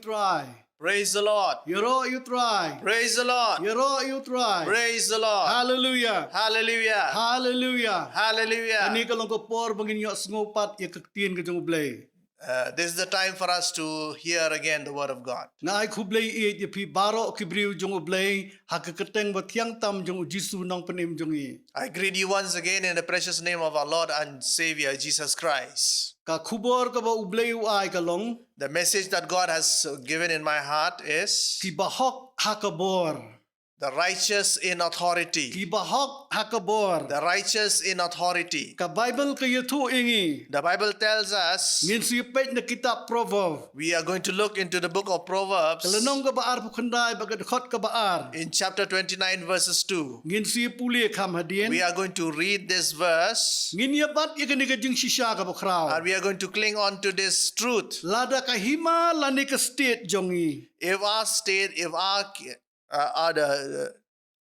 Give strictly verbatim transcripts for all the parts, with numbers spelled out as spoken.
Trai. Praise the Lord. Ïaroh ïa u Trai. Praise the Lord. Ïaroh ïa u Trai. Praise the Lord. Hallelujah. Hallelujah. Hallelujah. Hallelujah. Kane ka long ka por ba ngin ïohsngew pat ïa ka ktien ka jong U Blei. Uh, this is the time for us to hear again the word of God. Nga ai khublei ïa phi baroh ki briew jong U Blei ha ka kyrteng ba thiang tam jong U Jisu Nongpynim jong ngi. I greet you once again in the precious name of our Lord and Savior Jesus Christ. Ka khubor kaba U Blei u ai ka long. The message that God has given in my heart is ki bahok ha ka bor. The righteous in authority. Ki bahok ha ka bor. The righteous in authority. Ka Bible ka ïathuh ïa ngi. The Bible tells us. Ngin sa ïa peit na kitab Proverb. We are going to look into the book of Proverbs. Ka lynnong kaba arphew khyndai bad ka dkhot kaba ar. In chapter twenty-nine, verses two. Ngin sa ïa pule kham hadien. We are going to read this verse. Ngin ïa bat ïa kane ka jingshisha kaba khraw. And we are going to cling on to this truth. Lada ka hima lane ka state jong ngi. If our state, if our ki- uh, or the,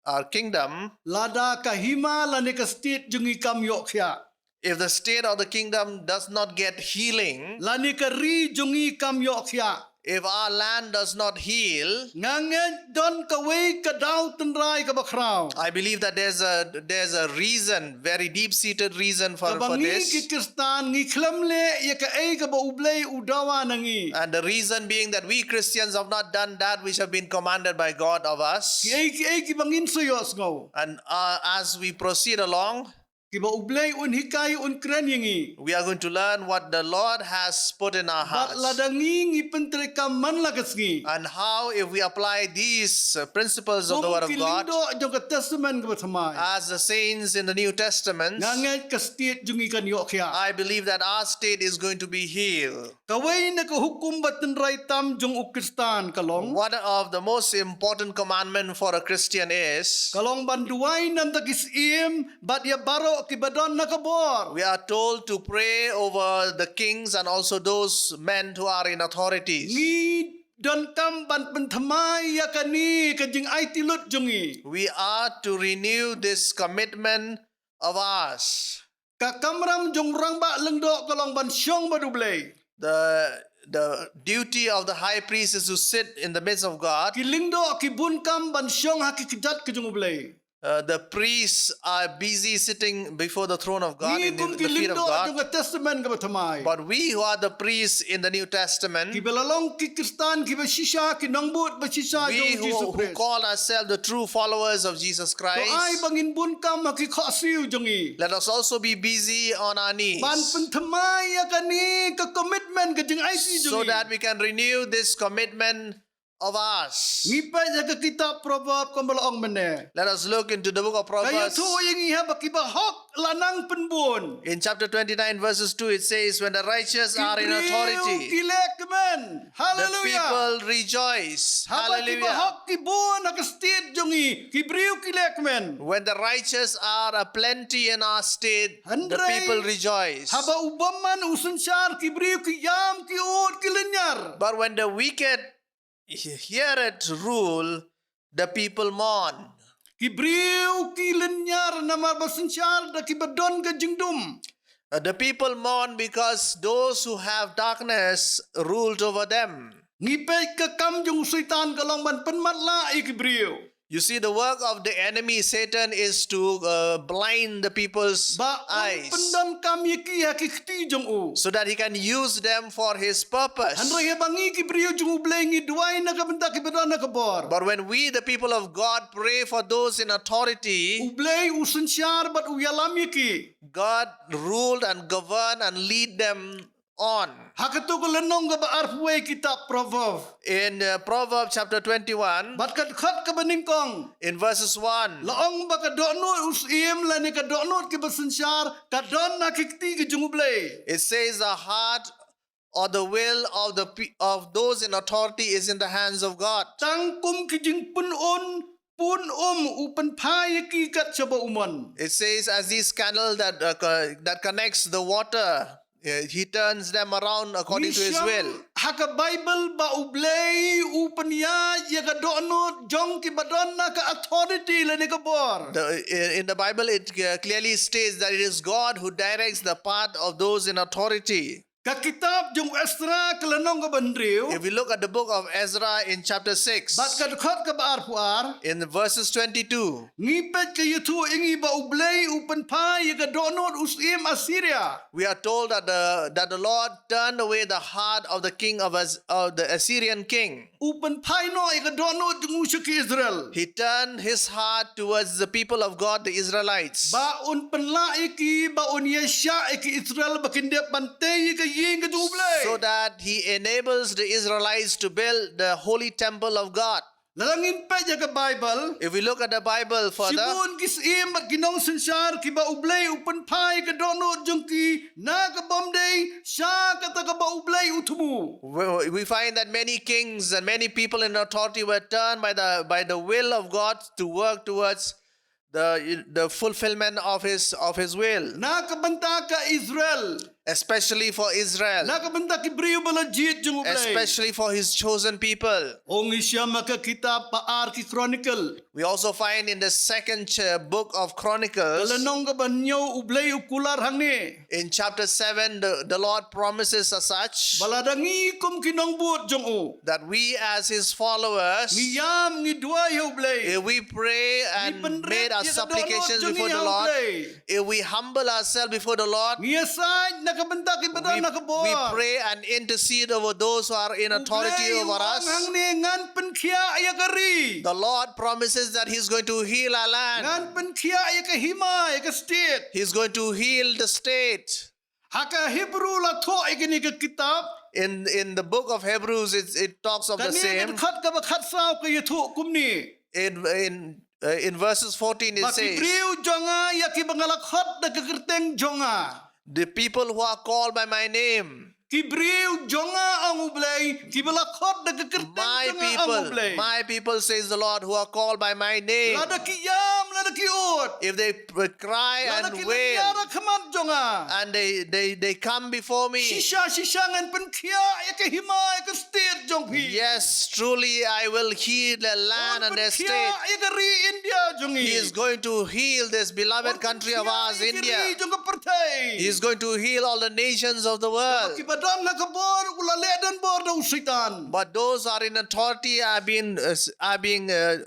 uh, our kingdom, lada ka hima lane ka state jong ngi kam ïoh khiah. If the state of the kingdom does not get healing, lane ka ri jong ngi kam ïoh khiah. If our land does not heal, nga ngeit don kawei ka daw tynrai kaba khraw. I believe that there's a there's a reason, very deep-seated reason for, kaba for ngi this. Ki Khristan ngi khlem leh ïa kaei kaba U Blei u dawa na ngi. And the reason being that we Christians have not done that which have been commanded by God of us. Kiei kiei kiba ngin sa ïohsngew. And, uh, as we proceed along, kiba U Blei un hikai un kren ïa ngi. We are going to learn what the Lord has put in our hearts. Bad lada ngi ngi pyntreikam man la ka sngi. And how, if we apply these, uh, principles of the word of God, kum ki lyngdoh jong ka Testament kaba thymmai. As the saints in the New Testament, nga ngeit ka state jong ngi kan ïoh khiah. I believe that our state is going to be healed. Kawei na ka hukum ba tynrai tam jong u Khristan ka long. One of the most important commandment for a Christian is, ka long ban duwai na bynta ki syiem bad ïa baroh kiba don na ka bor. We are told to pray over the kings and also those men who are in authorities. Ngi donkam ban pynthymmai ïa kane ka jingaiti lut jong ngi. We are to renew this commitment of ours. Ka kamram jong u rangbah lyngdoh ka long ban shong bad U Blei. The, the duty of the high priest is to sit in the midst of God. Ki lyngdoh ki bun kam ban shong ha ki kjat ki jong U Blei. Uh, the priests are busy sitting before the throne of God, in, in the feet of God. Ngi kum ki lyngdoh jong ka Testament kaba thymmai. But we who are the priests in the New Testament, kiba la long ki Khristan kiba shisha, ki nongbud ba shisha jong U Jisu Khrist, we who, who call ourselves the true followers of Jesus Christ, to ai ba ngin bun kam ha ki khohsiew jong ngi. Let us also be busy on our knees. Ban pynthymmai ïa kane ka commitment ka jingaiti jong ngi. So that we can renew this commitment of ours. Ngi peit ïa ka kitab Proverb kumba la ong mynne. Let us look into the book of Proverbs. Ka ïathuh ïa ngi ha ba kiba hok la nang pynbun. In chapter twenty-nine, verses two, it says, "When the righteous are in authority, ki briew ki leh kmen." Hallelujah. The people rejoice. Hallelujah. Haba kiba hok ki bun ha ka state jong ngi, ki briew ki leh kmen. When the righteous are a plenty in our state, the people rejoice. Hynrei haba u bymman u synshar, ki briew ki ïam, ki ud, ki lynñiar. But when the wicked he-, heareth rule, the people mourn. Ki briew ki lynñiar namar ba synshar da kiba don ka jingdum. Uh, the people mourn because those who have darkness ruled over them. Ngi peit ka kam jong u Soitan ka long ban pynmatlah ïa ki briew. You see, the work of the enemy, Satan, is to, uh, blind the people's eyes. Ba un pyndonkam ïa ki ha ki kti jong u. So that he can use them for his purpose. Hynrei haba ngi ki briew jong U Blei ngi duwai na ka bynta kiba don na ka bor. But when we, the people of God, pray for those in authority, U Blei u synshar bad u ïalam ïa ki. God ruled and govern and lead them on. Ha kato ka lynnong kaba arphew wei kitab Proverb. In, uh, Proverbs chapter twenty-one, bad ka dkhot kaba nyngkong, in verses one, la ong ba ka dohnud u syiem lane ka dohnud kiba synshar ka don ha ki kti ki jong U Blei. It says, "The heart or the will of the pe-, of those in authority is in the hands of God." Tang kum ki jingpynun pynum u pynphai ïa ki kat shaba u mon. It says, "As this canal that, uh, co-, that connects the water, uh, he turns them around according to his will." Ngi shem ha ka Bible ba U Blei u pynïaid ïa ka dohnud jong kiba don na ka authority lane ka bor. The, in, in the Bible, it, uh, clearly states that it is God who directs the path of those in authority. Ka kitab jong Ezra ka lynnong kaba hynriew, if we look at the book of Ezra in chapter six, bad ka dkhot kaba arphew ar, in verses twenty-two, ngi peit ka ïathuh ïa ngi ba U Blei u pynphai ïa ka dohnud u syiem Assyria. We are told that the, that the Lord turned away the heart of the king of As-, of the Assyrian king. U pynphai noh ïa ka dohnud jong u sha ki Israel. He turned his heart towards the people of God, the Israelites. Ba un pynlah ïa ki, ba un ïashah ïa ki Israel ba kin dep ban tei ïa ka ïing ka jong U Blei. So that he enables the Israelites to build the holy temple of God. Lada ngin peit ïa ka Bible, if we look at the Bible further, shibun ki syiem bad ki nongsynshar kiba U Blei u pynphai ïa ka dohnud jong ki na ka bym dei sha kata kaba U Blei u thmu. We, we find that many kings and many people in authority were turned by the, by the will of God to work towards the, the fulfillment of his, of his will. Na ka bynta ka Israel. Especially for Israel. Na ka bynta ki briew ba la jied jong U Blei. Especially for his chosen people. Ong ngi sha ma ka kitab ba ar ki Chronicle. We also find in the second ch-, book of Chronicles, ka lynnong kaba hynñiew U Blei u kular hangne. In chapter seven, the, the Lord promises as such, ba lada ngi kum ki nongbud jong u, that we as his followers, ngi ïam ngi duwai ha U Blei, if we pray and made our supplications before the Lord, ngi pynrit ïa ka dohnud jong ngi ha U Blei, if we humble ourselves before the Lord, ngi ïasaid na ka bynta kiba don ha ka bor, we pray and intercede over those who are in authority over us. U Blei u ong hangne, ngan pynkhiah ïa ka ri. The Lord promises that he's going to heal our land. Ngan pynkhiah ïa ka hima, ïa ka state. He's going to heal the state. Ha ka Hebru la thoh ïa kane ka kitab. In, in the book of Hebrews, it, it talks of the same. Kane ka dkhot kaba khatsaw ka ïathuh kumne. In, in, uh, in verses fourteen it says, ba ki briew jong nga ïa kiba nga la khot da ka kyrteng jong nga. The people who are called by my name. Ki briew jong nga ong U Blei, kiba la khot da ka kyrteng jong nga ong U Blei. My people, my people, says the Lord, who are called by my name. Lada ki ïam, lada ki ud. If they p-, cry and wail. Lada ki lynñiar ha khmat jong nga. And they, they, they come before me. Shisha, shisha ngan pynkhiah ïa ka hima, ïa ka state jong phi. Yes, truly I will heal their land and their state. Un pynkhiah ïa ka ri India jong ngi. He is going to heal this beloved country of ours, India. Un pynkhiah ïa ka ri jong ka pyrthei. He is going to heal all the nations of the world. Kiba don ha ka bor, u la leh donbor da u Soitan. But those who are in authority are being, uh, s-, are being, uh,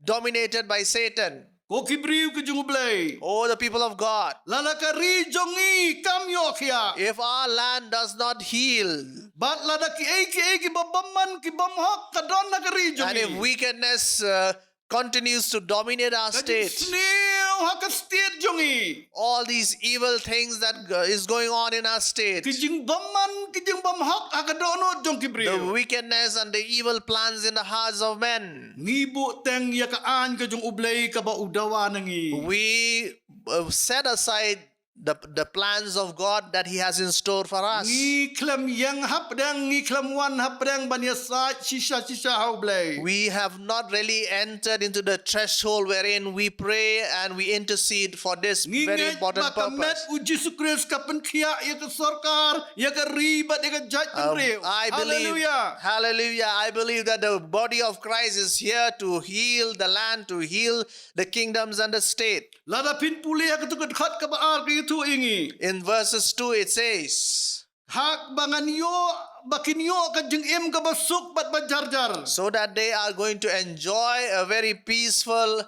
dominated by Satan. Ko ki briew ki jong U Blei. Oh, the people of God. Lada ka ri jong ngi kam ïoh khiah. If our land does not heal. Bad lada kiei kiei kiba bymman ki bymhok ka don ha ka ri jong ngi. And if wickedness, uh, continues to dominate our state. Ka jingsniew ha ka state jong ngi. All these evil things that, uh, is going on in our state. Ki jingbymman, ki jingbymhok ha ka dohnud jong ki briew. The wickedness and the evil plans in the hearts of men. Ngi buh teng ïa ka aiñ ka jong U Blei kaba u dawa na ngi. We, uh, set aside the, the plans of God that He has in store for us. Ngi khlem ïeng hapdeng, ngi khlem wan hapdeng ban ïasaid shisha shisha ha U Blei. We have not really entered into the threshold wherein we pray and we intercede for this very important purpose. Ngi ngeit ba ka met U Jisu Khrist ka pynkhiah ïa ka sorkar, ïa ka ri bad ïa ka jaitbynriew. Um, I believe, hallelujah, hallelujah, I believe that the body of Christ is here to heal the land, to heal the kingdoms and the state. Lada phin pule ha katu ka dkhot kaba ar ka ïathuh ïa ngi. In verses two it says, haba ngan ïoh, ba kin ïoh ka jingim kaba suk bad ba jar jar. So that they are going to enjoy a very peaceful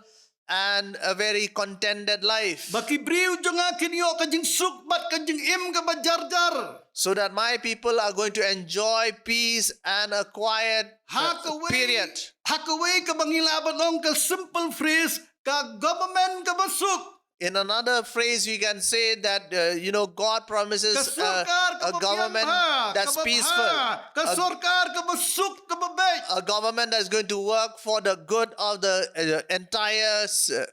and a very contented life. Ba ki briew jong nga kin ïoh ka jingsuk bad ka jingim kaba jar jar. So that my people are going, uh, period. Ha kawei, ha kawei kaba ngi lah ban ong ka simple phrase, ka government kaba suk. In another phrase, we can say that, uh, you know, God promises, uh, a government that's peaceful. Ka sorkar kaba biang bha, kaba bha. Ka sorkar kaba suk, kaba beit. A government that's going to work for the good of the, uh, entire s-, uh,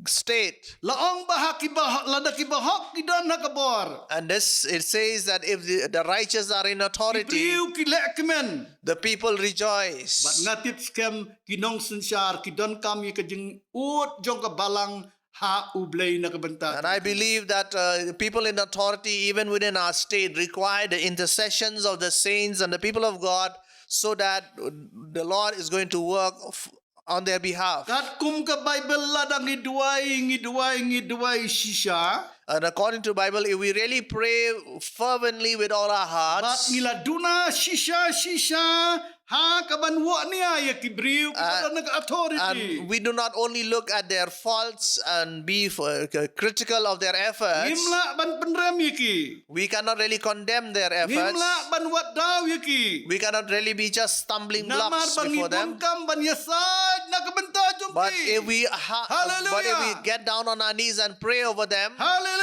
state. La ong ba ha kiba, lada kiba hok ki don ha ka bor. And this, it says that if the, the righteous are in authority, ki briew ki leh kmen. The people rejoice. Bad nga tip skhem ki nongsynshar ki donkam ïa ka jingud jong ka balang ha U Blei na ka bynta. And I believe that, uh, people in authority, even within our state, require the intercessions of the saints and the people of God, so that, uh, the Lord is going to work f-, on their behalf. Katkum ka Bible, lada ngi duwai, ngi duwai, ngi duwai shisha. And according to Bible, if we really pray fervently with all our Bad hearts, ngi la duna shisha shisha ha ka ban wahnia ïa ki briew ki ba Uh, don ka authority. and we do not only look at their faults and be uh, critical of their efforts, Ngim lah ban pynrem ïa ki. we cannot really condemn their Ngim efforts. lah ban wad daw ïa ki. We cannot really be just stumbling Namar blocks ba ngi before them. Bun kam ban ïasaid na ka bynta jong But ki. If we ha- Hallelujah. But if we get down on our knees and pray over them, Hallelujah.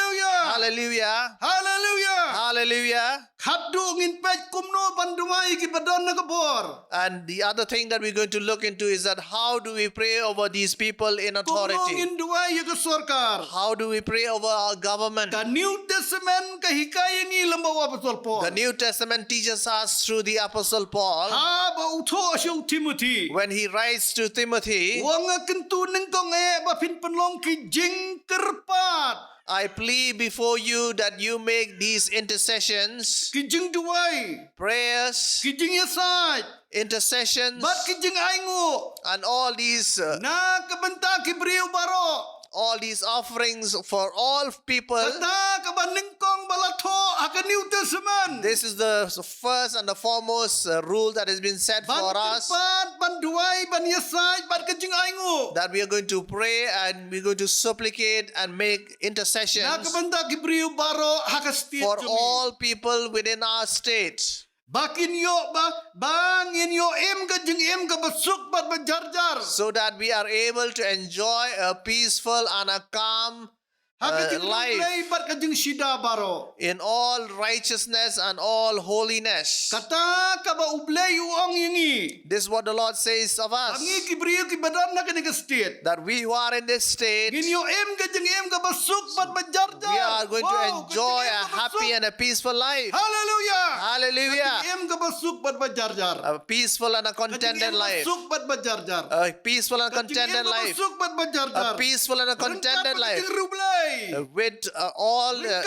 Hallelujah, Hallelujah. Hallelujah. Khadduh ngin peit kumno ban duwai ïa ki ba don na ka bor. And the other thing that we're going to look into is that how do we pray over these people in Kumno authority? Ngin duwai ïa ka sorkar. How do we pray over our government? Ka New Testament ka hikai ïa ngi lem bad u Apostol Paul. The New Testament teaches us through the Apostle Paul Ha ba u thoh sha u Timothy. When he writes to Timothy, U ong, kyntu nyngkong eh ba phin pynlong ki jingkyrpad. I plead before you that you make these intercessions, Ki jingduwai. Prayers, Ki jingïasaid. Intercessions, Bad ki jingainguh. And all these, uh, Na ka bynta ki briew baroh. All these offerings for all people. Kata kaba nyngkong ba la thoh ha ka New Testament. This is the first and the foremost uh, rule that has been set for us. Ban kyrpad, ban duwai, ban ïasaid bad ka jingainguh. That we are going to pray and we're going to supplicate and make intercessions. Na ka bynta ki briew baroh ha ka state. For all people within our state. Ba kin ïoh ba, ba ngin ïoh im ka jingim kaba suk bad ba jarjar. So that we are able to enjoy a peaceful and a calm Ha ka uh, jingim life bad ka jingshida baroh. In all righteousness and all holiness. Kata kaba U Blei u ong ïa ngi. This is what the Lord says of us. Ba ngi ki briew kiba don ha kane ka state. That we who are in this state, Ngin ïoh im ka jingim kaba suk bad ba jarjar. We are going to enjoy a happy and a peaceful life. Hallelujah. Hallelujah. Ka jingim kaba suk bad ba jarjar. A peaceful and a contented life. Suk bad ba jarjar. A peaceful and a contented life. Suk bad ba jarjar. A peaceful and a contented life. Rublei. Uh, with uh, all uh,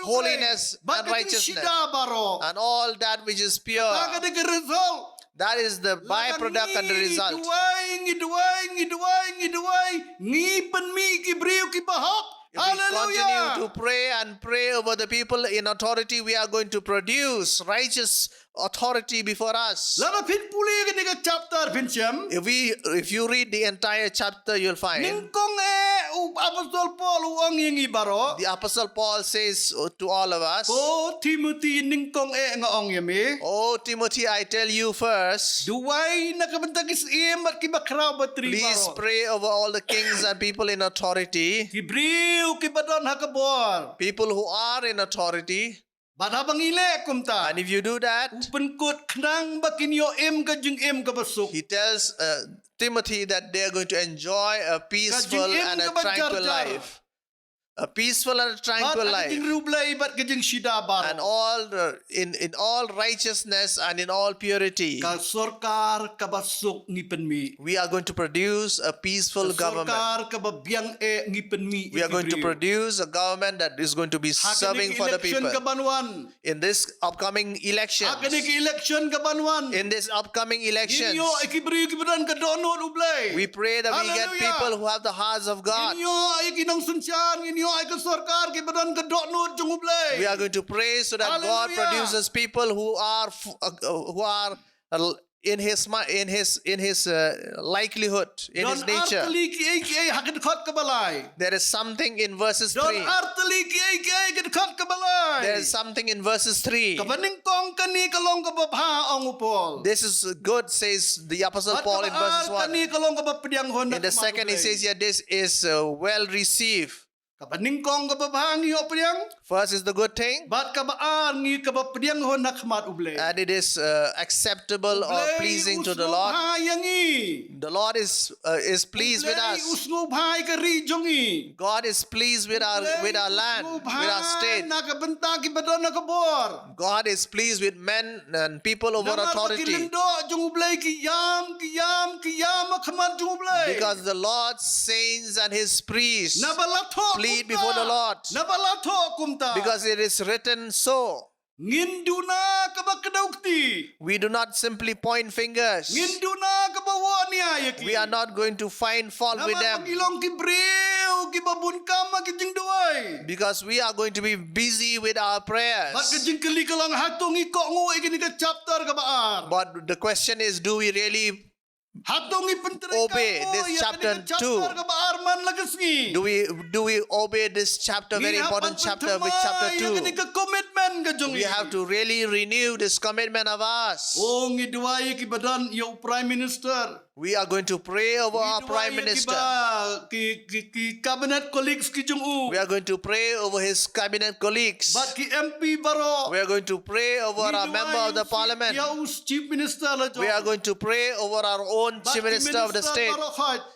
holiness and righteousness baroh. And all that which is pure. That is the byproduct and the result. Ngi duwai, ngi duwai, ngi duwai, ngi pynmih ki briew kiba hok. If we continue to pray and pray over the people in authority, we are going to produce righteous authority before us. Lada phin pule kane ka chapter phin shem. If we, if you read the entire chapter, you'll find. Nyngkong eh u Apostol Paul u ong ïa ngi baroh. The Apostle Paul says uh, to all of us. Ko Timothy nyngkong eh nga ong ïa me. Oh Timothy, I tell you first. Duwai na ka bynta ki syiem bad kiba khraw batri baroh. Please pray over all the kings and people in authority. Ki briew kiba don ha ka bor. People who are in authority. Bad haba ngi leh kumta. And if you do that, u pynkut khnang ba kin ïoh im ka jingim kaba suk. He tells uh, Timothy that they are going to enjoy a peaceful and a tranquil life. A peaceful and a tranquil life. Bad ka jingriewblei bad ka jingshida baroh. And all the, in, in all righteousness and in all purity. Ka sorkar kaba suk ngi pynmih. We are going to produce a peaceful government. Ka sorkar kaba biang eh ngi pynmih. We are going to produce a government that is going to be serving for the people. Ha kane ka election kaban wan. In this upcoming election. Ha kane ka election kaban wan. In this upcoming election. Ngin ïoh ïa ki briew kiba don ka dohnud U Blei. We pray that we get people who have the hearts of God. Ngin ïoh ïa ki nongsynshar, ngin ïoh ïa ka sorkar kiba don ka dohnud jong U Blei. We are going to pray so that God produces people who are f- uh, who are uh, in his mi- in his in his uh, likelihood, in his nature. Don artylli kiei kiei ha ka dkhot kaba lai. There is something in verses three. Don artylli kiei kiei ha ka dkhot kaba lai. There is something in verses three. Kaba nyngkong kane ka long kaba bha, ong u Paul. This is good, says the Apostle Paul in verses one. Bad kaba ar kane ka long kaba pdiang hun ha khmat U Blei. In the second, he says, yeah, this is uh, well received. Kaba nyngkong kaba bha ngi ïoh pdiang. First is the good thing. Bad kaba ar ngi kaba pdiang hun ha khmat U Blei. And it is uh, acceptable or pleasing to the Lord. U Blei u sngewbha ïa ngi. The Lord is uh, is pleased with us. U Blei u sngewbha ïa ka ri jong ngi. God is pleased with our with our land, with our state. U Blei u sngewbha na ka bynta kiba don ha ka bor. God is pleased with men and people over authority. Namar ba ki lyngdoh jong U Blei ki ïam, ki ïam, ki ïam ha khmat jong U Blei. Because the Lord's saints and his priests plead before the Lord. Naba la thoh kumta. Naba la thoh kumta. Because it is written so. Ngin duna kaba kdew kti. We do not simply point fingers. Ngin duna kaba wahnia ïa ki. We are not going to find fault with them. Namar ba ki long ki briew kiba bun kam ha ki jingduwai. Because we are going to be busy with our prayers. Bad ka jingkylli ka long, hato ngi kohnguh ïa kane ka chapter kaba ar? But the question is, do we really Hato ngi pyntrei obey this chapter two? Kaba ar man la ka sngi. Do we do we obey this chapter, very important chapter, with chapter two? Ngi hap ban pynthymmai ïa kane ka commitment ka jong ngi. We have to really renew this commitment of ours. Oh, ngi duwai ïa kiba don, ïa u Prime Minister. We are going to pray over our Prime Minister. Ngi duwai ïa kiba, ki, ki, ki cabinet colleagues ki jong u. We are going to pray over his cabinet colleagues. Bad ki M P baroh. We are going to pray over our member of the parliament. Ngi duwai ïa u Chief Minister la jong. We are going to pray over our own Chief Minister of the state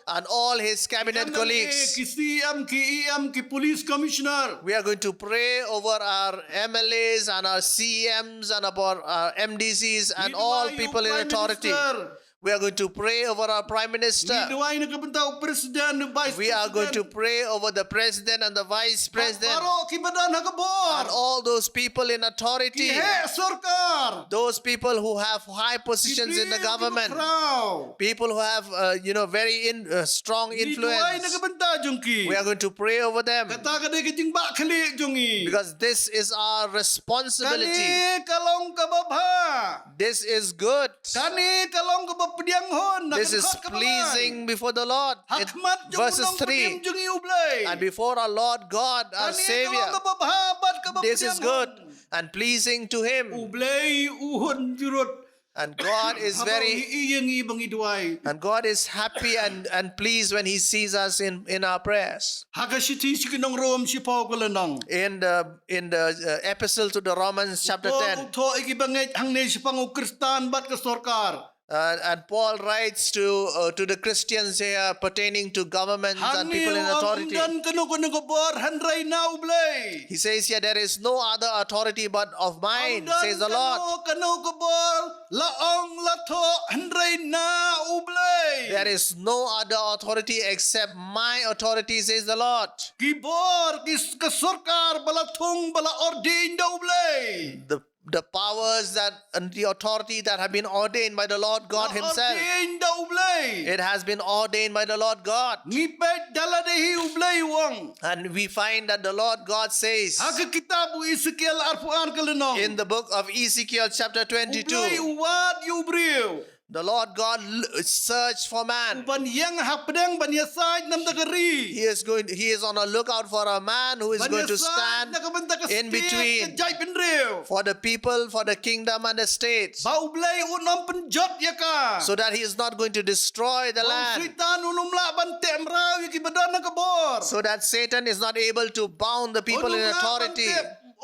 and all his cabinet colleagues. Ki M L A, ki C M, ki E M, ki police commissioner. We are going to pray over our M L As and our C Ms and about our M D Cs and all people in authority. Ngi duwai ïa u Prime Minister. We are going to pray over our Prime Minister. Ngi duwai na ka bynta u President, u Vice President. We are going to pray over the President and the Vice President. Bad baroh kiba don ha ka bor. And all those people in authority. Ki heh sorkar. Those people who have high positions in the government. Ki briew kiba khraw. People who have, uh, you know, very in, uh, strong influence. Ngi duwai na ka bynta jong ki. We are going to pray over them. Kata ka dei ka jingbakla jong ngi. Because this is our responsibility. Kane ka long kaba bha. This is good. Kane ka long kaba pdiang hun, ha ka dkhot kaba lai. This is pleasing before the Lord. Ha khmat jong u nongpynim jong ngi U Blei. Verses three. And before our Lord God, our Savior. Kane ka long kaba bha bad kaba pdiang hun. This is good and pleasing to Him. U Blei u hun jurut. And God is very, haba u ïohi ïa ngi ba ngi duwai. And God is happy and, and pleased when He sees us in, in our prayers. Ha ka shithi sha ki nong Rom shiphew ka lynnong. In the, in the, uh, epistle to the Romans, chapter ten. U Paul u thoh ïa kiba ngeit hangne shaphang u Khristan bad ka sorkar. Uh, and Paul writes to, uh, to the Christians here pertaining to governments and people in authority. Hangne u ong ym don kano kano ka bor hynrei na U Blei. He says here, "There is no other authority but of mine," says the Lord. Ym don kano kano ka bor la ong la thoh hynrei na U Blei. "There is no other authority except my authority," says the Lord. Ki bor, ki s-, ka sorkar ba la thung, ba la ordain da U Blei. The the powers that and the authority that have been ordained by the Lord God Himself. La ordain da U Blei. It has been ordained by the Lord God. Ngi peit da lade hi U Blei u ong. And we find that the Lord God says, ha ka kitab u Ezekiel arphew ar ka lynnong, in the book of Ezekiel chapter twenty-two, U Blei u wad ïa u briew. The Lord God l-, search for man. U ban ïeng hapdeng ban ïasaid na ka bynta ka ri. He is going, he is on a lookout for a man who is going to stand in between, ban ïasaid na ka bynta ka state, ka jaitbynriew. For the people, for the kingdom and the state. Ba U Blei un ym pynjot ïa ka. So that he is not going to destroy the land. Ba u Soitan un ym lah ban teh mraw ïa kiba don ha ka bor. So that Satan is not able to bound the people in authority.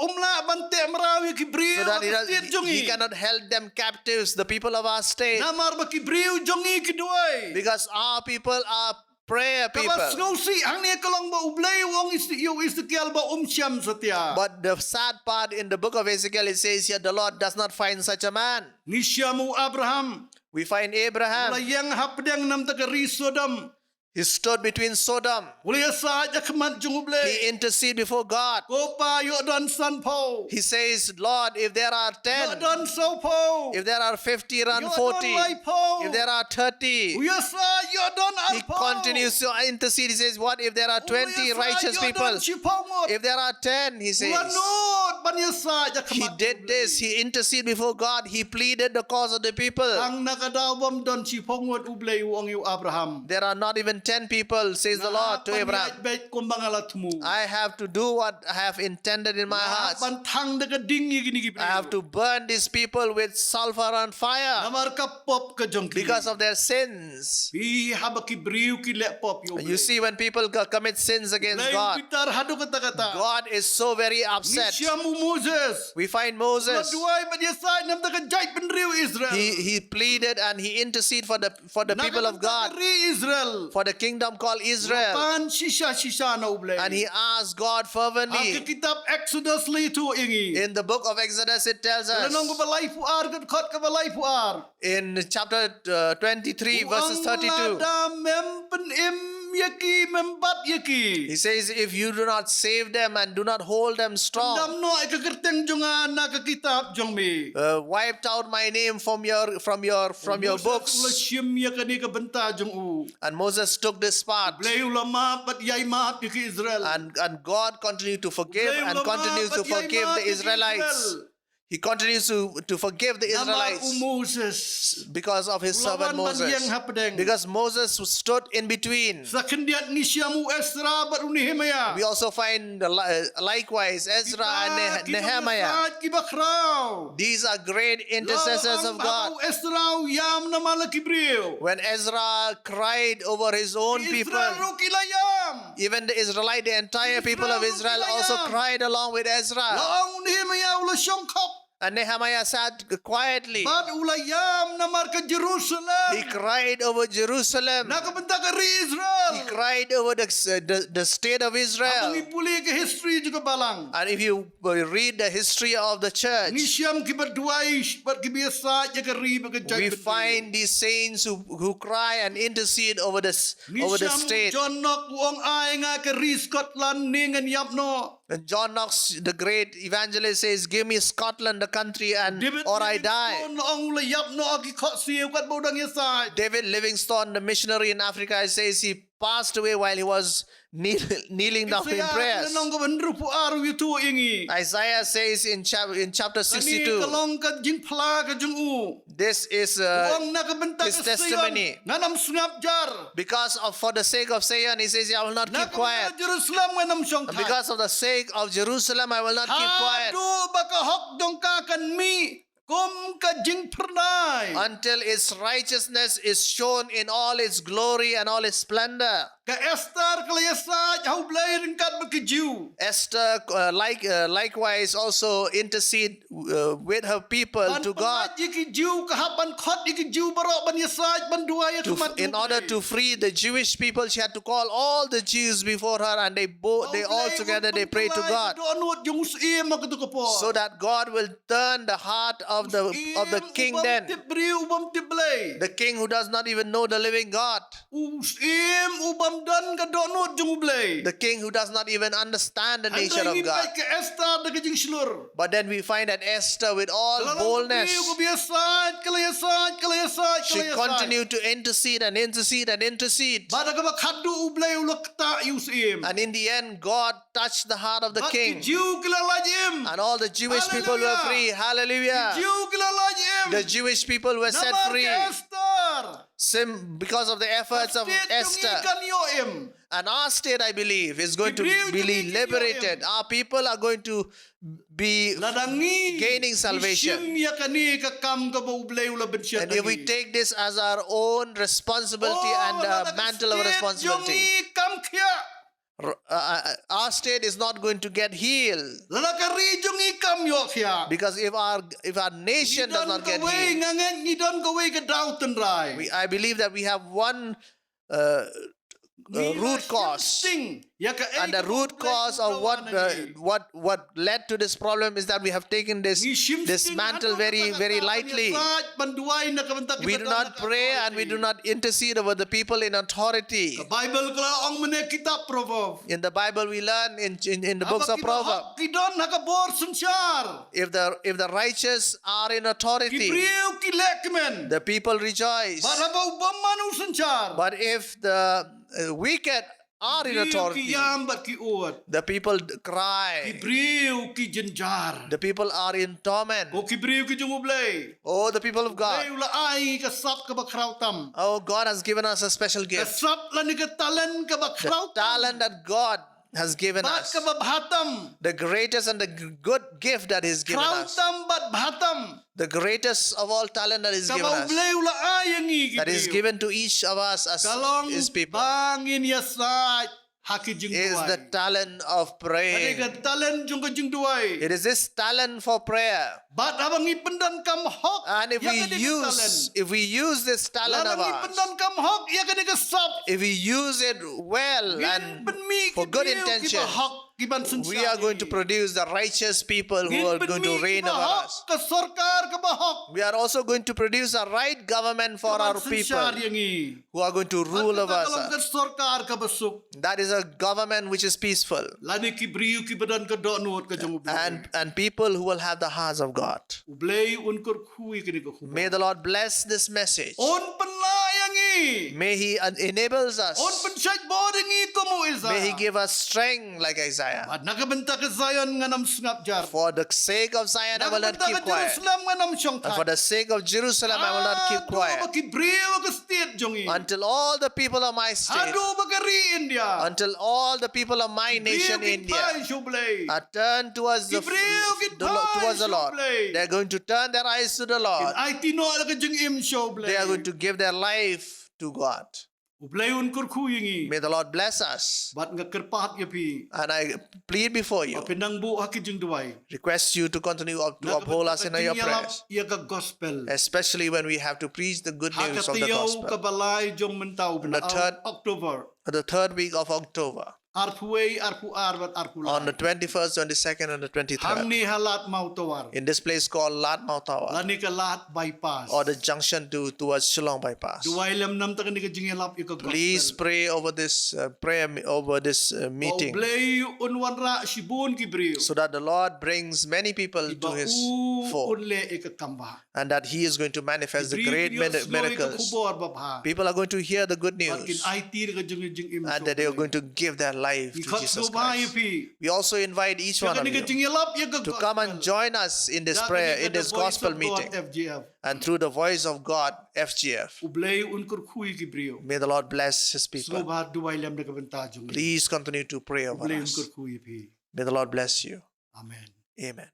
Un ym lah ban teh, ym lah ban teh mraw ïa ki briew ha ka state jong ngi. So that he does, he, he cannot held them captives, the people of our state. Namar ba ki briew jong ngi ki duwai. Because our people are prayer people. Kaba sngewsih hangne ka long ba U Blei u ong ïa u Ezekiel ba um shym satia. But the sad part in the book of Ezekiel, it says here, "The Lord does not find such a man." Ngi shem u Abraham. We find Abraham. U la ïeng hapdeng na ka bynta ka ri Sodom. He stood between Sodom. U la ïasaid ha khmat jong U Blei. He intercede before God. Ko Pa, ïoh don sanphew. He says, "Lord, if there are ten, ïoh don sawphew, if there are fifty, run forty, ïoh don laiphew, if there are thirty." U ïasaid, ïoh don arphew. He continues to intercede. He says, "What if there are twenty righteous people? U ïasaid, ïoh don shiphew ngut. If there are ten," he says. U la nud ban ïasaid ha khmat U Blei. He did this. He interceded before God. He pleaded the cause of the people. Tang na ka daw bym don shiphew ngut U Blei u ong ïa u Abraham. There are not even ten people, says the Lord to Abraham. Nga hap ban ïaid beit kumba nga la thmu. I have to do what I have intended in my heart. Nga hap ban thang da ka ding ïa kine ki briew. I have to burn these people with sulfur and fire. Namar ka pop ka jong ki. Because of their sins. Phi, haba ki briew ki leh pop ïa U Blei. You see, when people co-, commit sins against God, Blei u bitar haduh katta katta. God is so very upset. Ngi shem u Moses. We find Moses. U la duwai bad ïasaid na ka bynta ka jaitbynriew Israel. He, he pleaded and he interceded for the, for the people of God. Na ka bynta ka ri Israel. For the kingdom called Israel. U pan shisha shisha na U Blei. And he asked God fervently. Ha ka kitab Exodus la ïathuh ïa ngi. In the book of Exodus, it tells us. Ka lynnong kaba laiphew ar, ka dkhot kaba laiphew ar. In chapter, uh, twenty-three, verses thirty-two. U ong, lada mem pynim ïa ki, mem bat ïa ki. He says, if you do not save them and do not hold them strong, pyndam noh ïa ka kyrteng jong nga na ka kitab jong me. Uh, wiped out my name from your from your from your books. U la shim ïa kane ka bynta jong u. And Moses took this part. Blei u la map bad ïai map ïa ki Israel. And and God continued to forgive and continues to forgive the Israelites. He continues to, to forgive the Israelites because of his servant Moses. Because Moses stood in between. Sa khyndiat ngi shem u Ezra bad u Nehemiah. We also find the li- uh, likewise Ezra and Ne- Nehemiah. These are great intercessors of God. Ezra u ïam namar la ki briew. When Ezra cried over his own people, Israel ruh ki la ïam. Even the Israelite, the entire people of Israel also cried along with Ezra. La ong Nehemiah u la shongkop. And Nehemiah sat quietly. Bad u la ïam namar ka Jerusalem. He cried over Jerusalem. Na ka bynta ka ri Israel. He cried over the, the, the state of Israel. Haba ngi pule ka history jong ka balang. And if you uh, read the history of the church, ngi shem ki ba duwai bad ki ba ïasaid ïa ka ri bad ka jaitbynriew. We find these saints who, who cry and intercede over the, over the state. Ngi shem John Knox u ong ai nga ka ri Scotland ne ngan ïap noh. And John Knox, the great evangelist, says, give me Scotland, the country, and or I die. David Livingstone u ong u la ïap noh ha ki khohsiew katba u dang ïasaid. David Livingstone, the missionary in Africa, says he passed away while he was kneel, kneeling down in prayers. Isaiah ka lynnong kaba hynriewphew ar u ïathuh ïa ngi. Isaiah says in, chap, in chapter sixty-two, kane ka long ka jingphla ka jong u. This is uh, u ong na ka bynta ka Zion, ngan ym sngap jar. Because of for the sake of Zion, he says, I will not keep quiet. Na ka bynta Jerusalem ngan ym shongthait. Because of the sake of Jerusalem, I will not keep quiet. Haduh ba ka hok jong ka kan mih kum ka jingphyrnai. Until its righteousness is shown in all its glory and all its splendor. Ka Esther ka la ïasaid ha U Blei ryngkat bad ki Jiw. Esther uh, like uh, likewise also intercede uh, with her people to God. Ban pyllait ïa ki Jiw, ka hap ban khot ïa ki Jiw baroh ban ïasaid ban duwai ïa ka mat U Blei. In order to free the Jewish people, she had to call all the Jews before her, and they both, they all together they prayed to God. Ba U Blei un pyllait ka dohnud jong u syiem ha kato ka por. So that God will turn the heart of the of the king then. U syiem u bym tip briew, u bym tip Blei. The king who does not even know the living God. U syiem u bym don ka dohnud jong U Blei. The king who does not even understand the nature of God. Hynrei ngi peit ka Esther da ka jingshlur. But then we find that Esther, with all boldness, ka la long briew kaba ïasaid, ka la ïasaid, ka la ïasaid, ka la ïasaid. She continued to intercede and intercede and intercede. Bad ha kaba khatduh U Blei u la ktah ïa u syiem. And in the end, God touched the heart of the king. Bad ki Jiw ki la lait im. And all the Jewish people were free. Hallelujah. Hallelujah. Ki Jiw ki la lait im. The Jewish people were set free. Namar ka Esther. Sim, because of the efforts of Esther. Ka state jong ngi kan ïoh im. And our state, I believe, is going to be liberated. Ki briew jong ngi kin ïoh im. Our people are going to be gaining salvation. Lada ngi, ngi shim ïa kane ka kam kaba U Blei u la pynshit ha ngi. And if we take this as our own responsibility and, uh, mantle of responsibility. Oh, lada ka state jong ngi kam khiah. R- uh, uh, our state is not going to get healed. Lada ka ri jong ngi kam ïoh khiah. Because if our if our nation does not get healed, ngi don kawei, nga ngeit ngi don kawei ka daw tynrai. We, I believe that we have one uh, uh, root cause. Ngi la shim sting ïa kaei kaba U Blei u dawa na ngi. And the root cause of what uh, what what led to this problem is that we have taken this this mantle very very lightly. Ngi shim sting hangne ha kata ka daw ban ïasaid ban duwai na ka bynta ki ba don ha ka authority. We do not pray and we do not intercede over the people in authority. Ka Baibl ka la ong mynne kitab Proverb. In the Bible we learn in in, in the books of Proverbs. Haba ki bahok ki don ha ka bor synshar. If the if the righteous are in authority, ki briew ki leh kmen. The people rejoice. Bad haba u bymman u synshar. But if the uh, wicked are in authority, ki briew ki ïam bad ki ud. The people d- cry. Ki briew ki jynjar. The people are in torment. Ko ki briew ki jong U Blei. Oh, the people of God. U Blei u la ai ka sap kaba khraw tam. Oh, God has given us a special gift. Ka sap lane ka talent kaba khraw tam. The talent that God has given us. Bad kaba bha tam. The greatest and the g- good gift that He's given us. Khraw tam bad bha tam. The greatest of all talent that is given us, kaba U Blei u la ai ïa ngi ki briew, that is given to each of us as His people, ka long ba ngin ïasaid ha ki jingduwai, is the talent of praying. Kane ka talent jong ka jingduwai. It is this talent for prayer. Bad haba ngi pyndonkam hok ïa kane ka talent. And if we use, if we use this talent of ours, lada ngi pyndonkam hok ïa kane ka sap, if we use it well and for good intentions, ngin pynmih ki briew kiba hok. ki ban synshar ïa ngi. We are going to produce the righteous people who are going to reign over us. Ngin pynmih ki bahok, ka sorkar kaba hok. We are also going to produce a right government for our people. Ka ban synshar ïa ngi. Who are going to rule over us. Bad kata ka long ka sorkar kaba suk. That is a government which is peaceful. Lane ki briew kiba don ka dohnud ka jong U Blei. And, and people who will have the hearts of God. U Blei un kyrkhu ïa kane ka khubor. May the Lord bless this message. Un pynlah ïa ngi. May He en- enables us. Un pynshait bor ïa ngi kum u Isaiah. May He give us strength like Isaiah. Bad na ka bynta ka Zion ngan ym sngap jar. For the sake of Zion, I will not keep quiet. Na ka bynta ka Jerusalem ngan ym shongthait. And for the sake of Jerusalem, I will not keep quiet. Haduh ba ki briew ha ka state jong ngi. Until all the people of my state. Haduh ba ka ri India. Until all the people of my nation, India. Ki briew kin phai sha U Blei. Are turned towards the, ki briew kin phai sha U Blei. The Lo-, towards the Lord. They're going to turn their eyes to the Lord. Kin aiti noh ïa la ka jingim sha U Blei. They are going to give their life to God. U Blei un kyrkhu ïa ngi. May the Lord bless us. Bad nga kyrpad ïa phi. And I plead before you. Ba phin nang buh ha ki jingduwai. Request you to continue up, to uphold us in your prayers. Na ka bynta ka jingïalap ïa ka gospel. Especially when we have to preach the good news of the gospel. Ha ka taïew kaba lai jong mynta u bnai October. On the third, the third week of October. Arphew wei, arphew ar bad arphew lai. On the twenty-first, twenty-second, and the twenty-third. Hangne ha Lad Mawtawar. In this place called Lad Mawtawar. Lane ka Lad Bypass. Or the junction to, towards Shillong Bypass. Duwai lem namar kane ka jingïalap ïa ka gospel. Please pray over this, uh, prayer me-, over this, uh, meeting. Ba U Blei un wanrah shibun ki briew. So that the Lord brings many people to His fold. Kiba u un leh ïa ka kam bah. And that He is going to manifest the great mir-, miracles. Ki briew kin ïohsngew ïa ka khubor babha. People are going to hear the good news. Bad kin aiti ïa ka jong, jingim sha U Blei. And that they are going to give their life to Jesus Christ. Ngi khot sngewbha ïa phi. We also invite each one of you to come and join us in this prayer, in this gospel meeting. Ïa kane ka jingïalap ïa ka gospel. Da ka, ïa ka Voice of God F G F. U Blei un kyrkhu ïa ki briew. May the Lord bless His people. Sngewbha duwai lem da ka bynta jong ngi. Please continue to pray over us. U Blei un kyrkhu ïa phi. May the Lord bless you. Amen. Amen.